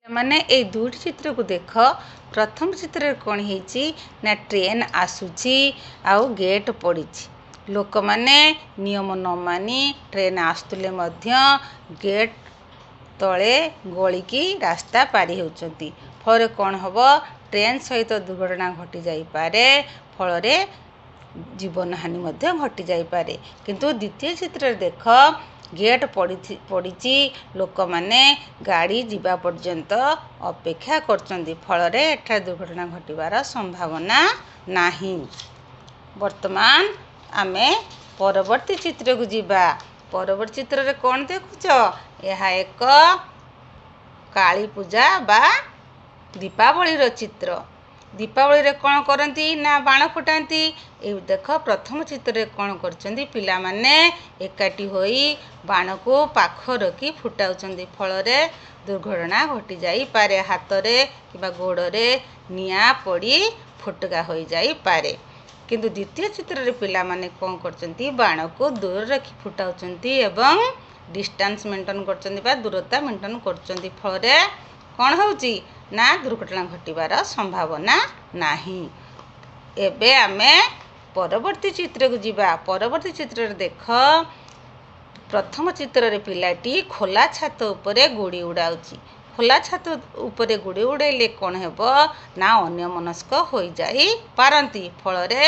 ମାନେ ଏଇ ଦୁଇଟି ଚିତ୍ରକୁ ଦେଖ। ପ୍ରଥମ ଚିତ୍ରରେ କ'ଣ ହେଇଛି ନା ଟ୍ରେନ୍ ଆସୁଛି ଆଉ ଗେଟ୍ ପଡ଼ିଛି। ଲୋକମାନେ ନିୟମ ନ ମାନି ଟ୍ରେନ୍ ଆସୁଥିଲେ ମଧ୍ୟ ଗେଟ୍ ତଳେ ଗଳିକି ରାସ୍ତା ପାରି ହେଉଛନ୍ତି। ଫଳରେ କ'ଣ ହେବ? ଟ୍ରେନ୍ ସହିତ ଦୁର୍ଘଟଣା ଘଟିଯାଇପାରେ, ଫଳରେ ଜୀବନହାନି ମଧ୍ୟ ଘଟିଯାଇପାରେ। କିନ୍ତୁ ଦ୍ୱିତୀୟ ଚିତ୍ରରେ ଦେଖ, ଗେଟ୍ ପଡ଼ିଛି, ଲୋକମାନେ ଗାଡ଼ି ଯିବା ପର୍ଯ୍ୟନ୍ତ ଅପେକ୍ଷା କରୁଛନ୍ତି। ଫଳରେ ଏଠାରେ ଦୁର୍ଘଟଣା ଘଟିବାର ସମ୍ଭାବନା ନାହିଁ। ବର୍ତ୍ତମାନ ଆମେ ପରବର୍ତ୍ତୀ ଚିତ୍ରକୁ ଯିବା। ପରବର୍ତ୍ତୀ ଚିତ୍ରରେ କ'ଣ ଦେଖୁଛ? ଏହା ଏକ କାଳୀ ପୂଜା ବା ଦୀପାବଳିର ଚିତ୍ର। ଦୀପାବଳିରେ କ'ଣ କରନ୍ତି ନା ବାଣ ଫୁଟାନ୍ତି। ଏଇ ଦେଖ, ପ୍ରଥମ ଚିତ୍ରରେ କ'ଣ କରିଛନ୍ତି? ପିଲାମାନେ ଏକାଠି ହୋଇ ବାଣକୁ ପାଖ ରଖି ଫୁଟାଉଛନ୍ତି, ଫଳରେ ଦୁର୍ଘଟଣା ଘଟିଯାଇପାରେ। ହାତରେ କିମ୍ବା ଗୋଡ଼ରେ ନିଆଁ ପଡ଼ି ଫୋଟକା ହୋଇଯାଇପାରେ। କିନ୍ତୁ ଦ୍ୱିତୀୟ ଚିତ୍ରରେ ପିଲାମାନେ କ'ଣ କରୁଛନ୍ତି? ବାଣକୁ ଦୂରରେ ରଖି ଫୁଟାଉଛନ୍ତି ଏବଂ ଡିଷ୍ଟାନ୍ସ ମେଣ୍ଟେନ୍ କରୁଛନ୍ତି ବା ଦୂରତା ମେଣ୍ଟେନ୍ କରୁଛନ୍ତି। ଫଳରେ କ'ଣ ହେଉଛି ନା ଦୁର୍ଘଟଣା ଘଟିବାର ସମ୍ଭାବନା ନାହିଁ। ଏବେ ଆମେ ପରବର୍ତ୍ତୀ ଚିତ୍ରକୁ ଯିବା। ପରବର୍ତ୍ତୀ ଚିତ୍ରରେ ଦେଖ, ପ୍ରଥମ ଚିତ୍ରରେ ପିଲାଟି ଖୋଲା ଛାତ ଉପରେ ଗୁଡ଼ି ଉଡ଼ାଉଛି। ଖୋଲା ଛାତ ଉପରେ ଗୁଡ଼ି ଉଡ଼ାଇଲେ କ'ଣ ହେବ ନା ଅନ୍ୟମନସ୍କ ହୋଇଯାଇପାରନ୍ତି, ଫଳରେ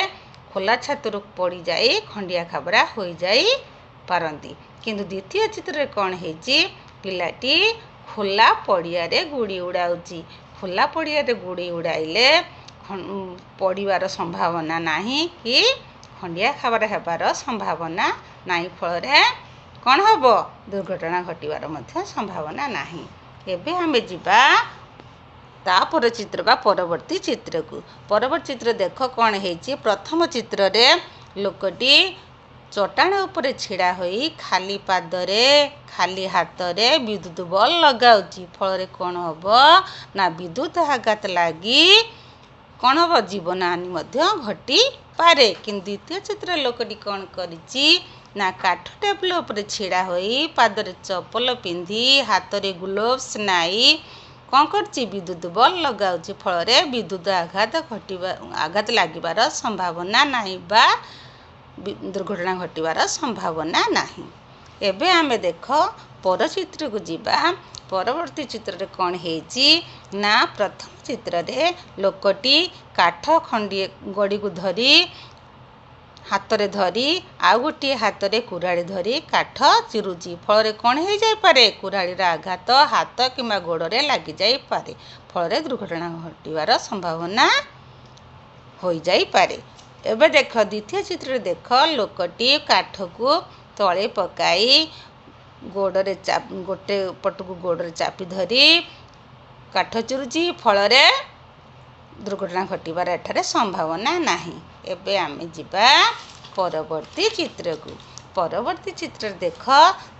ଖୋଲା ଛାତରୁ ପଡ଼ିଯାଇ ଖଣ୍ଡିଆ ଖାବରା ହୋଇଯାଇପାରନ୍ତି। କିନ୍ତୁ ଦ୍ୱିତୀୟ ଚିତ୍ରରେ କ'ଣ ହେଇଛି? ପିଲାଟି ଖୋଲା ପଡ଼ିଆରେ ଗୁଡ଼ି ଉଡ଼ାଉଛି। ଖୋଲା ପଡ଼ିଆରେ ଗୁଡ଼ି ଉଡ଼ାଇଲେ ପଡ଼ିବାର ସମ୍ଭାବନା ନାହିଁ କି ଖଣ୍ଡିଆ ଖାବରା ହେବାର ସମ୍ଭାବନା ନାହିଁ। ଫଳରେ କ'ଣ ହେବ? ଦୁର୍ଘଟଣା ଘଟିବାର ମଧ୍ୟ ସମ୍ଭାବନା ନାହିଁ। ଏବେ ଆମେ ଯିବା ତାପର ଚିତ୍ର ବା ପରବର୍ତ୍ତୀ ଚିତ୍ରକୁ। ପରବର୍ତ୍ତୀ ଚିତ୍ର ଦେଖ କ'ଣ ହେଇଛି। ପ୍ରଥମ ଚିତ୍ରରେ ଲୋକଟି ଚଟାଣ ଉପରେ ଛିଡ଼ା ହୋଇ ଖାଲି ପାଦରେ, ଖାଲି ହାତରେ ବିଦ୍ୟୁତ ବଲ୍ ଲଗାଉଛି। ଫଳରେ କ'ଣ ହେବ ନା ବିଦ୍ୟୁତ ଆଘାତ ଲାଗି କ'ଣ ହେବ? ଜୀବନହାନି ମଧ୍ୟ ଘଟିପାରେ। କିନ୍ତୁ ଦ୍ୱିତୀୟ ଚିତ୍ର ଲୋକଟି କ'ଣ କରିଛି ନା କାଠ ଟେବୁଲ ଉପରେ ଛିଡ଼ା ହୋଇ ପାଦରେ ଚପଲ ପିନ୍ଧି, ହାତରେ ଗ୍ଲୋଭ୍ସ ନାଇ କ'ଣ କରୁଛି? ବିଦ୍ୟୁତ ବଲ୍ ଲଗାଉଛି। ଫଳରେ ବିଦ୍ୟୁତ ଆଘାତ ଘଟିବା, ଆଘାତ ଲାଗିବାର ସମ୍ଭାବନା ନାହିଁ ବା ଦୁର୍ଘଟଣା ଘଟିବାର ସମ୍ଭାବନା ନାହିଁ। ଏବେ ଆମେ ଦେଖ ପରଚିତ୍ରକୁ ଯିବା। ପରବର୍ତ୍ତୀ ଚିତ୍ରରେ କ'ଣ ହେଇଛି ନା ପ୍ରଥମ ଚିତ୍ରରେ ଲୋକଟି କାଠ ଖଣ୍ଡିଏ ଗଡ଼ିକୁ ଧରି, ହାତରେ ଧରି, ଆଉ ଗୋଟିଏ ହାତରେ କୁରାଢ଼ୀ ଧରି କାଠ ଚିରୁଛି। ଫଳରେ କ'ଣ ହେଇଯାଇପାରେ? କୁରାଢ଼ୀର ଆଘାତ ହାତ କିମ୍ବା ଗୋଡ଼ରେ ଲାଗିଯାଇପାରେ, ଫଳରେ ଦୁର୍ଘଟଣା ଘଟିବାର ସମ୍ଭାବନା ହୋଇଯାଇପାରେ। ଏବେ ଦେଖ, ଦ୍ୱିତୀୟ ଚିତ୍ରରେ ଦେଖ, ଲୋକଟି କାଠକୁ ତଳେ ପକାଇ ଗୋଡ଼ରେ ଗୋଟେ ପଟକୁ ଗୋଡ଼ରେ ଚାପି ଧରି କାଠ ଚିରୁଛି। ଫଳରେ ଦୁର୍ଘଟଣା ଘଟିବାର ଏଠାରେ ସମ୍ଭାବନା ନାହିଁ। ଏବେ ଆମେ ଯିବା ପରବର୍ତ୍ତୀ ଚିତ୍ରକୁ। ପରବର୍ତ୍ତୀ ଚିତ୍ରରେ ଦେଖ,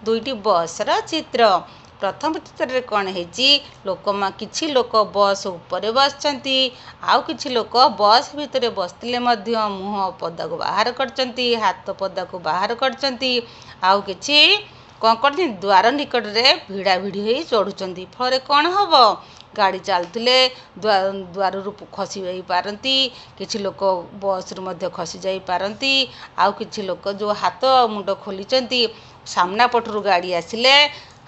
ଦୁଇଟି ବସ୍ର ଚିତ୍ର। ପ୍ରଥମ ଚିତ୍ରରେ କ'ଣ ହେଇଛି? ଲୋକ, କିଛି ଲୋକ ବସ୍ ଉପରେ ବସିଛନ୍ତି, ଆଉ କିଛି ଲୋକ ବସ୍ ଭିତରେ ବସିଥିଲେ ମଧ୍ୟ ମୁହଁ ପଦାକୁ ବାହାର କରିଛନ୍ତି, ହାତ ପଦାକୁ ବାହାର କରିଛନ୍ତି। ଆଉ କିଛି କ'ଣ କରିଛନ୍ତି? ଦ୍ୱାର ନିକଟରେ ଭିଡ଼ା ଭିଡ଼ି ହୋଇ ଚଢ଼ୁଛନ୍ତି। ଫଳରେ କ'ଣ ହେବ? ଗାଡ଼ି ଚାଲୁଥିଲେ ଦ୍ୱାରରୁ ଖସି ଯାଇପାରନ୍ତି, କିଛି ଲୋକ ବସ୍ରୁ ମଧ୍ୟ ଖସି ଯାଇପାରନ୍ତି। ଆଉ କିଛି ଲୋକ ଯେଉଁ ହାତ ମୁଣ୍ଡ ଖୋଲିଛନ୍ତି, ସାମ୍ନା ପଟରୁ ଗାଡ଼ି ଆସିଲେ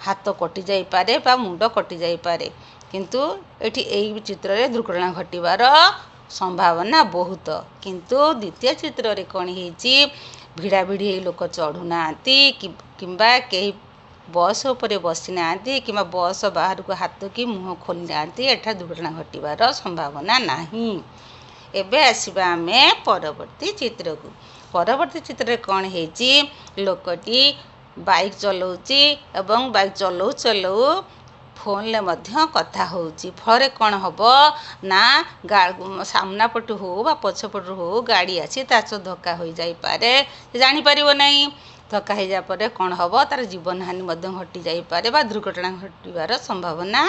ହାତ କଟି ଯାଇପାରେ ବା ମୁଣ୍ଡ କଟି ଯାଇପାରେ। କିନ୍ତୁ ଏଠି ଏଇ ଚିତ୍ରରେ ଦୁର୍ଘଟଣା ଘଟିବାର ସମ୍ଭାବନା ବହୁତ। କିନ୍ତୁ ଦ୍ୱିତୀୟ ଚିତ୍ରରେ କ'ଣ ହେଇଛି? ଭିଡ଼ା ଭିଡ଼ି ହେଇ ଲୋକ ଚଢ଼ୁନାହାନ୍ତି କିମ୍ବା କେହି ବସ୍ ଉପରେ ବସିନାହାନ୍ତି କିମ୍ବା ବସ୍ ବାହାରକୁ ହାତ କି ମୁହଁ ଖୋଲି ନାହାନ୍ତି। ଏଠାରେ ଦୁର୍ଘଟଣା ଘଟିବାର ସମ୍ଭାବନା ନାହିଁ। ଏବେ ଆସିବା ଆମେ ପରବର୍ତ୍ତୀ ଚିତ୍ରକୁ। ପରବର୍ତ୍ତୀ ଚିତ୍ରରେ କ'ଣ ହେଇଛି? ଲୋକଟି ବାଇକ୍ ଚଲାଉଛି ଏବଂ ବାଇକ୍ ଚଲାଉ ଚଲାଉ ଫୋନ୍ରେ ମଧ୍ୟ କଥା ହେଉଛି। ଫଳରେ କ'ଣ ହେବ ନା ସାମ୍ନା ପଟୁ ହଉ ବା ପଛ ପଟରୁ ହଉ ଗାଡ଼ି ଆସି ତା ସହ ଧକ୍କା ହୋଇଯାଇପାରେ, ସେ ଜାଣିପାରିବ ନାହିଁ। ଧକ୍କା ହେଇଯିବା ପରେ କ'ଣ ହେବ? ତାର ଜୀବନହାନି ମଧ୍ୟ ଘଟିଯାଇପାରେ ବା ଦୁର୍ଘଟଣା ଘଟିବାର ସମ୍ଭାବନା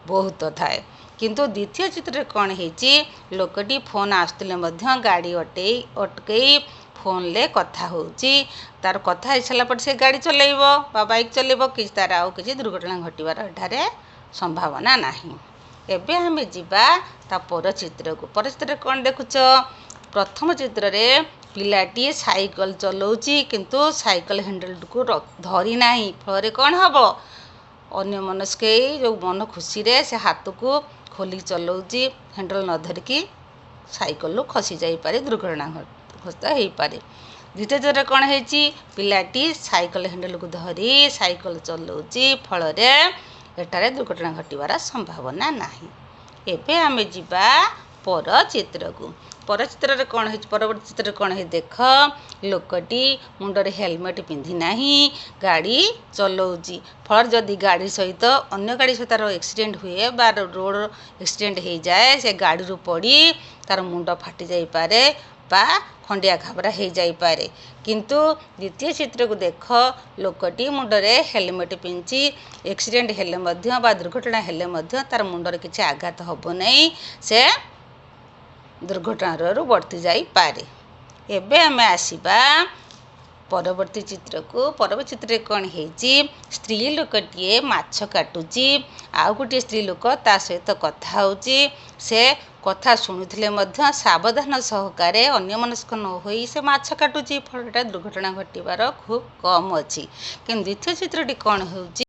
ବହୁତ ଥାଏ। କିନ୍ତୁ ଦ୍ୱିତୀୟ ଚିତ୍ରରେ କ'ଣ ହେଇଛି? ଲୋକଟି ଫୋନ୍ ଆସୁଥିଲେ ମଧ୍ୟ ଗାଡ଼ି ଅଟେଇ ଅଟକେଇ ଫୋନ୍ରେ କଥା ହେଉଛି। ତାର କଥା ହେଇସାରିଲା ପରେ ସେ ଗାଡ଼ି ଚଲେଇବ ବା ବାଇକ୍ ଚଲେଇବ, କିଛି ତାର ଆଉ କିଛି ଦୁର୍ଘଟଣା ଘଟିବାର ଏଠାରେ ସମ୍ଭାବନା ନାହିଁ। ଏବେ ଆମେ ଯିବା ତା ପର ଚିତ୍ରକୁ। ପର ଚିତ୍ରରେ କ'ଣ ଦେଖୁଛ? ପ୍ରଥମ ଚିତ୍ରରେ ପିଲାଟି ସାଇକେଲ ଚଲାଉଛି, କିନ୍ତୁ ସାଇକେଲ ହ୍ୟାଣ୍ଡେଲଟିକୁ ଧରି ନାହିଁ। ଫଳରେ କ'ଣ ହେବ? ଅନ୍ୟମନସ୍କ ହେଇ ଯେଉଁ ମନ ଖୁସିରେ ସେ ହାତକୁ ଖୋଲିକି ଚଲାଉଛି, ହ୍ୟାଣ୍ଡେଲ ନ ଧରିକି ସାଇକେଲରୁ ଖସି ଯାଇପାରେ, ଦୁର୍ଘଟଣାଗ୍ରସ୍ତ ହେଇପାରେ। ଦ୍ୱିତୀୟ ଚିତ୍ରରେ କ'ଣ ହେଇଛି? ପିଲାଟି ସାଇକେଲ ହ୍ୟାଣ୍ଡେଲକୁ ଧରି ସାଇକେଲ ଚଲାଉଛି, ଫଳରେ ଏଠାରେ ଦୁର୍ଘଟଣା ଘଟିବାର ସମ୍ଭାବନା ନାହିଁ। ଏବେ ଆମେ ଯିବା ପର ଚିତ୍ରକୁ। ପର ଚିତ୍ରରେ କ'ଣ ହେଇଛି? ପରବର୍ତ୍ତୀ ଚିତ୍ରରେ କ'ଣ ହେଇଛି ଦେଖ। ଲୋକଟି ମୁଣ୍ଡରେ ହେଲମେଟ୍ ପିନ୍ଧି ନାହିଁ, ଗାଡ଼ି ଚଲାଉଛି। ଫଳରେ ଯଦି ଗାଡ଼ି ସହିତ ଅନ୍ୟ ଗାଡ଼ି ସହିତ ତାର ଆକ୍ସିଡେଣ୍ଟ ହୁଏ ବା ରୋଡ଼ ଆକ୍ସିଡେଣ୍ଟ ହେଇଯାଏ, ସେ ଗାଡ଼ିରୁ ପଡ଼ି ତାର ମୁଣ୍ଡ ଫାଟି ଯାଇପାରେ ବା ଖଣ୍ଡିଆ ଖାବରା ହେଇଯାଇପାରେ। କିନ୍ତୁ ଦ୍ୱିତୀୟ ଚିତ୍ରକୁ ଦେଖ, ଲୋକଟି ମୁଣ୍ଡରେ ହେଲମେଟ୍ ପିନ୍ଧିଛି। ଆକ୍ସିଡେଣ୍ଟ ହେଲେ ମଧ୍ୟ ବା ଦୁର୍ଘଟଣା ହେଲେ ମଧ୍ୟ ତାର ମୁଣ୍ଡରେ କିଛି ଆଘାତ ହେବ ନାହିଁ, ସେ ଦୁର୍ଘଟଣାରୁ ବର୍ତ୍ତି ଯାଇପାରେ। ଏବେ ଆମେ ଆସିବା ପରବର୍ତ୍ତୀ ଚିତ୍ରକୁ। ପରବର୍ତ୍ତୀ ଚିତ୍ରରେ କ'ଣ ହେଇଛି? ସ୍ତ୍ରୀ ଲୋକଟିଏ ମାଛ କାଟୁଛି, ଆଉ ଗୋଟିଏ ସ୍ତ୍ରୀ ଲୋକ ତା ସହିତ କଥା ହେଉଛି। ସେ କଥା ଶୁଣୁଥିଲେ ମଧ୍ୟ ସାବଧାନ ସହକାରେ ଅନ୍ୟମନସ୍କ ନ ହୋଇ ସେ ମାଛ କାଟୁଛି, ଫଳରେ ଦୁର୍ଘଟଣା ଘଟିବାର ଖୁବ୍ କମ୍ ଅଛି। କିନ୍ତୁ ଦ୍ୱିତୀୟ ଚିତ୍ରଟି କ'ଣ ହେଉଛି?